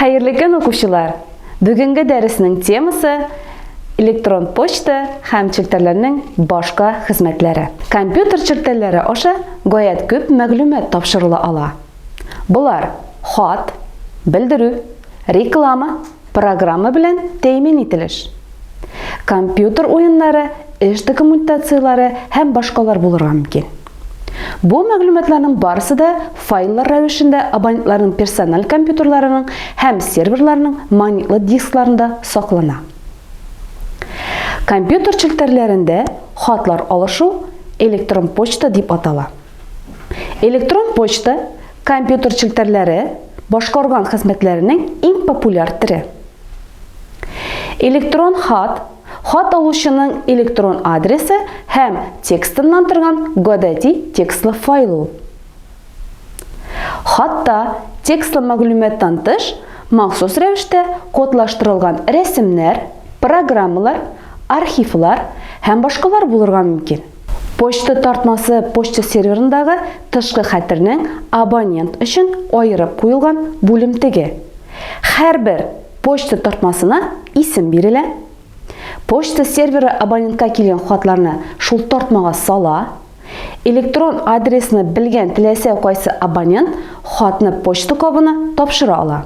Хәерле көн, укучылар! Бүгенге дәреснең темасы электрон почта һәм челтәрләрнең башка хезмәтләре. Компьютер челтәрләре аша гаять күп мәгълүмат тапшырыла ала. Болар хат, белдерү, реклама, программа белән тәэмин ителеш. Компьютер уеннары, эш документацияләре һәм башкалар булырга мөмкин. Бу мәгълүматларның барысы да файллар рәвешендә абонентларның персональ компьютерларының һәм серверларының магнитлы дискларында саклана. Компьютер челтәрләрендә хатлар алышу электрон почта дип атала. Электрон почта компьютер челтәрләре башкарган хезмәтләренең иң популяр төре. Электрон хат хат алучының электрон адресы һәм текстыннан торган гадәти текстлы файл ул. Хатта текстлы мәгълүматтан тыш, махсус рәвештә кодлаштырылган рәсемнәр, программалар, архивлар һәм башкалар булырга мөмкин. Почта тартмасы почта серверындагы тышкы хәтернең абонент өчен аерып куелган бүлемтеге. Һәрбер почта тартмасына исем бирелә. Почта серверы абонентка килгән хатларны шул тартмага сала. Электрон адресны белгән теләсә кайсы абонент хатны почта кабына тапшыра ала.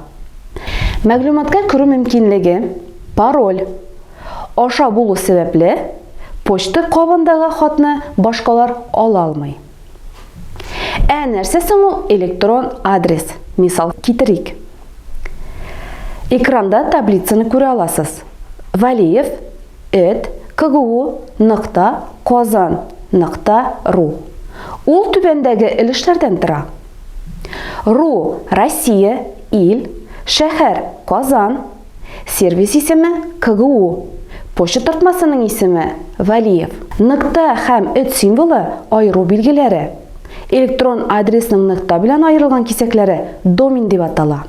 Мәгълүматка керү мөмкинлеге, пароль аша булу сәбәпле, почта кабындагы хатны башкалар ала алмый. Ә нәрсә соң ул электрон адрес? Мисал китерик. Экранда таблицаны күрә аласыз. Валиев эт кгу нокта казан нокта ру. Ул түбәндәге өлешләрдән тора. Ру Россия, ил, шәһәр Казан, Сервис исеме КГУ. Почта тартмасының исеме Валиев. Нокта һәм эт символы аеру билгеләре. Электрон адресның нокта белән аерылган кисәкләре домен дип атала.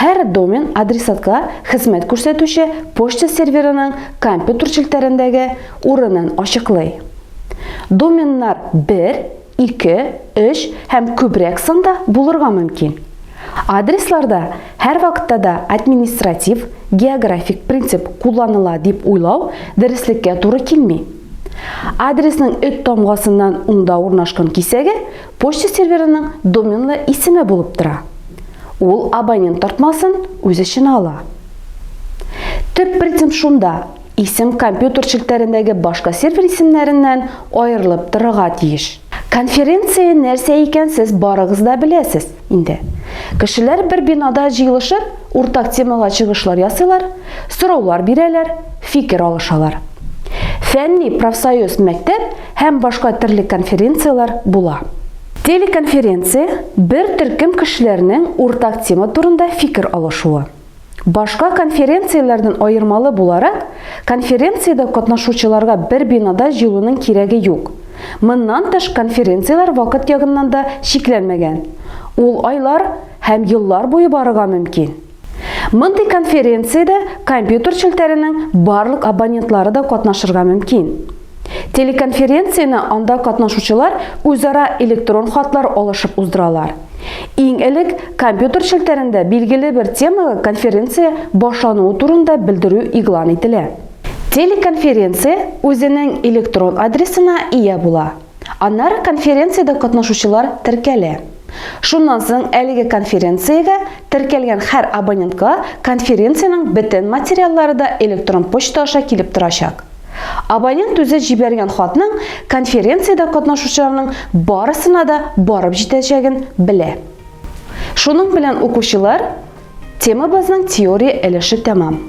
Һәр домен адресатка хезмәт күрсәтүче почта серверының компьютер челтәрендәге урынын ачыклый. Доменнар бер, 2, 3 һәм күбрәк санда булырга мөмкин. Адресларда һәрвакытта да административ, географик принцип кулланыла дип уйлау дөреслеккә туры килми. Адресның эт тамгасыннан уңда урнашкан кисәге почта серверының доменлы исеме булып тора. Ул абонент тартмасын үз эченә ала. Төп принцип шунда, Исем компьютер челтәрендәге башка сервер исемнәреннән аерылып торырга тиеш. Конференция нәрсә икән сез барыгыз да беләсез инде. Кешеләр бер бинада җыелышып, уртак темага чыгышлар ясыйлар, сораулар бирәләр, фикер алышалар. Фәнни, профсоюз, мәктәп һәм башка төрле конференцияләр була. Телеконференция, бер төркем кешеләрнең уртак тема турында фикер алышуы. Башка конференцияләрдән аермалы буларак, конференциядә катнашучыларга бер бинада җыелуның кирәге юк. Моннан тыш, конференцияләр вакыт ягыннан да чикләнмәгән. Ул айлар һәм еллар буе барырга мөмкин. Мондый конференциядә компьютер челтәренең барлык абонентлары да катнашырга мөмкин. Телеконференцияне анда катнашучылар үзара электрон хатлар алышып уздыралар. Иң элек компьютер челтәрендә билгеле бер темага конференция башлануы турында белдерү игълан ителә. Телеконференция үзенең электрон адресына ия була. Аннары конференциядә катнашучылар теркәлә. Шуннан соң әлеге конференциягә теркәлгән һәр абонентка конференциянең бөтен материаллары да электрон почта аша килеп торачак. Абонент үзе җибәргән хатның конференциядә катнашучыларның барысына да барып җитәчәген белә. Шуның белән укучылар, темабызның теория өлеше тәмам.